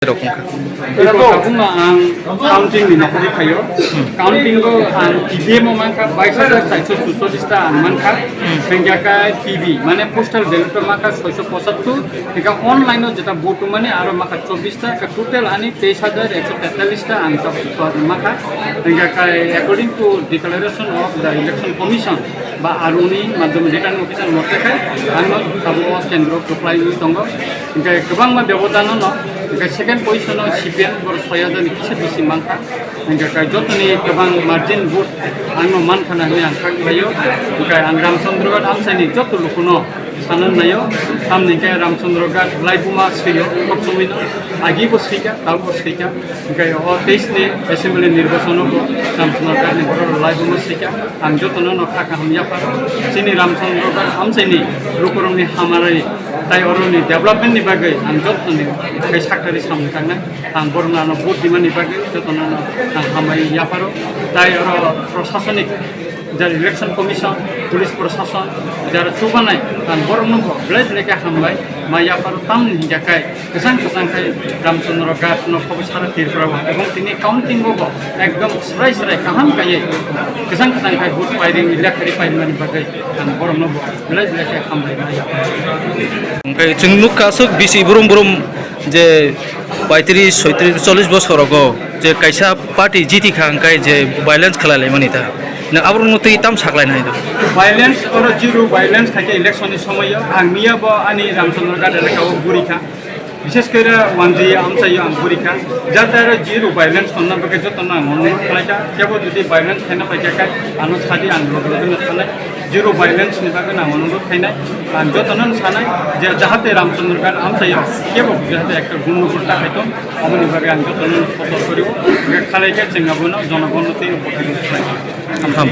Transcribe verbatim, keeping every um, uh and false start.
rok wngkha. Eko tabukno ang counting ni nokoli phaio. Counting o ang T V M o mankha bais hajar saiso chuchollis ta ang mankha. Hingkha khe T V mane postal ballot o mankha soiso pochattor. Hingkha online o jeta vote mani aro mankha chobbish ta, total ani teis hajar ekso tetallis ta ang tabuk mankha. Hingkha khe according to declaration of the election commission ba aroni madhyome return officer mote khe ang no tabuk o kendro kwplai tongo. Hingkhe kwbangma bebodano no, hingkhe second position o C P M boro soi hajar ni kisa bisi mankha. Hingkhe kai jotoni kwbang margin vote ang no mankha na hinwi ang kha khlaio. Hingkhe ang Ramchandra Ghat amchaini joto lukuno sana naio. Tamni hingkhe Ramchandra Ghat laibuma swio, kok somoi no agi bo swikha, tabo swikha. Hingkhe o teis ni assembly nirbachon o bo Ramchandra Ghat ni borok laibuma swikha. Ang jotono no kha kaham yapharo. Chini Ramchandra Ghat amchaini lukurokni hamari tai oroni development ni bagwi ang jotoni kai saktari samung tangnai. Ang borokno ano vote dimani bagwi jotono no ang hambai yapharo. Tai oro prosasonik jara election commission, police prosason, jara chubanai ang borokno bo belai belai khe hambai ma yapharo tamni hingkha kai. Kwchang kwchang khai Ramchandra Ghat no khobwi sara Tripura o, ebong tini counting o bo ekdom srai srai kaham kaiye kwchang kwchang khai vote pairing, lekhari paimani bagwi ang borokno bo belai belai khe hambai ma yapharo. Hingkhe chwng nukha aswk bisi brum brum je paitris, soitris, chollis bosor rogo je kaisa party jiti kha hingkhe je violence khlai laimani ta. Nang aborokno twi tam saklai nai do. Violence oro zero violence khai khe election ni somoyo ang miya bo ani Ramchandra Ghat elaka o guri kha. Bishes kore wanji amchaio ang guri kha. Jata aro zero violence khonna bagwi jotono ang onurodh khlai kha. Kebo jodi violence khaina pai kha khe ano sadi ang log log no thanai. Zero violence ni bagwi ang onurodh khainai. Ang jotono sanai je jahate Ramchandra Ghat amchaio kebo jahate ekta gundogol ta khaito. Aboni bagwi ang jotono sotor kori o. Khalai khe chwng abono jonogonno tei upokar khlai. Ham.